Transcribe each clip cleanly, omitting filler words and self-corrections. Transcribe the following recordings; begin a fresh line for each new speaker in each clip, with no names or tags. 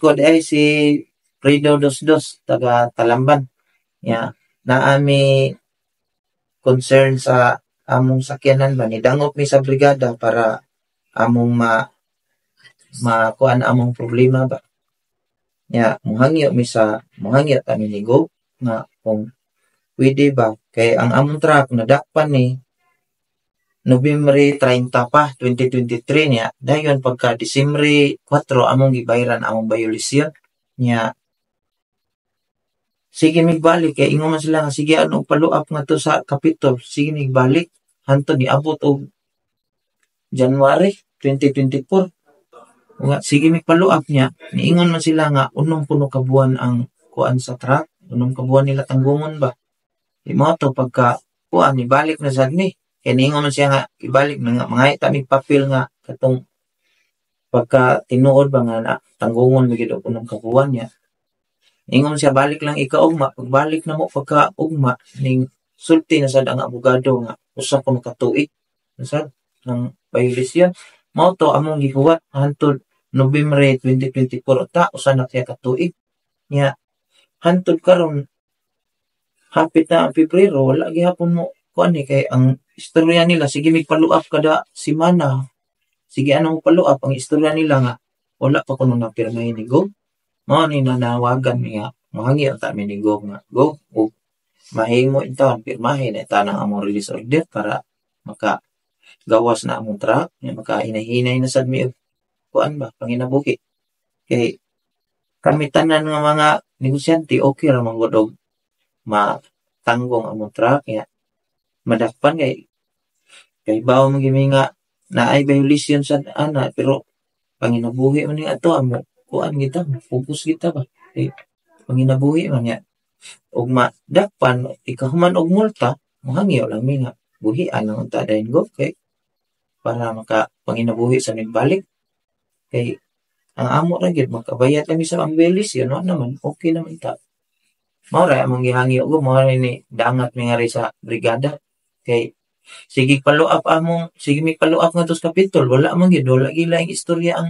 Ako diay si Fredo Dosdos, taga Talamban. Ya, naa mi concern sa among sakyanan ba, nidangop mi sa brigada para among ma makuan among problema ba. Ya, muhangyo ta mi ni Gov nga kung pwede ba kay ang among truck nadakpan ni Nobyembre 30 pa 2023 niya, dayon pagka Disyembre 4 among gibayaran among violation niya. Sige migbalik kay ingon man sila nga sige ano follow up ngadto sa Capitol. Sige migbalik hantod niabot og January 2024 nga sige mig follow up niya. Niingon man sila nga unom kuno ka buwan ang kuan sa truck, 6 ka buwan nila tanggungon ba. Di mao to pagka kuan ibalik na sad ni kay niingon man siya nga ibalik na nga, mangayo ta mig papel nga katong pagka tinuod ba nga na tanggungon mi gyud og 6 ka buwan niya. Ingon siya balik lang ikaugma. Pagbalik namo pagka ugma, ning sulti na sad ang abogado nga usa kuno ka tuig na sad ng violation. Mao to among gihuwat hantod Nobyembre 2024 ta, usa na siya ka tuig niya. Hantod karon hapit na ang Pebrero, wala gihapon mo kuan ni kay ang istorya nila sige mig follow up kada semana. Sige ano mo follow up, ang istorya nila nga wala pa kuno napirmahin ni Gov. Mao ni nanawagan niya, mohangyo ta mi ni Gov nga Gov ug mahimo intawon pirmahin na tanang among release order para maka gawas na among truck nya, maka hinay-hinay na sad mi og kuan ba, panginabuhi. Kay kami tanan nga mga negosyante, okay ra man gud og matanggong among truck nya madakpan kay bawo man gyud mi nga naay violation sad ana, pero panginabuhi man ni ato, amo kuan kita, focus kita ba kay panginabuhi man niya. Ug madakpan ikahuman og multa, mohangyo lang mi nga buhian lang unta dayon, Gov, kay para maka panginabuhi sa migbalik. Kay ang amo ra gyud makabayad kami sa ang violation, wa naman, okay naman ta. Mao ra among gihangyo ko, mao ra ni dangat mi ngari sa brigada kay sige follow up among sige mi follow up ngadto sa Capitol, wala man gyud, wala gyud laing istorya ang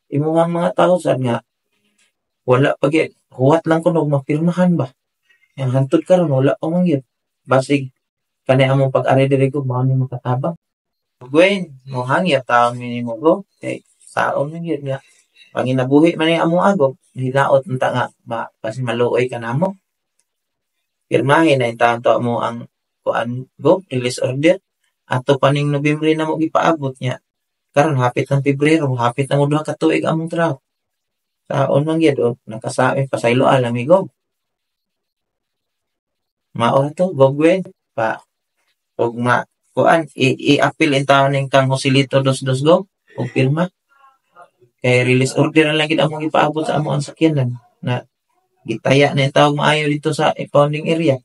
imuhang mga tawo sad nga wala pa gyud, huwat lang kuno og mapirmahan ba. Yang hantod karon wala pa man gyud. Basig kani among pag-ari diri ko mao ni makatabang. Gwen, mohangyo taon mi nimo, Gov, kay saon man gyud nga panginabuhi man ni among agom, hinaot unta nga ma basin maluoy ka namo. Pirmahin na intawon to mo ang kuan, Gov, release order. Ato pa ning Nobyembre namo gipaabot niya. Karon hapit ng Pebrero, hapit na mo 2 ka tuig among truck. Saon man gyud og nakasabi pasayloa lang mi, Gov. Mao ra to, Gov Gwen, pa ug ma kuan i-appeal intawon ning kang Joselito Dos Dos, Gov, og pirma. Kay release order na lang gid among gipaabot sa among sakyanan na gitaya na intawon maayo dito sa impounding area.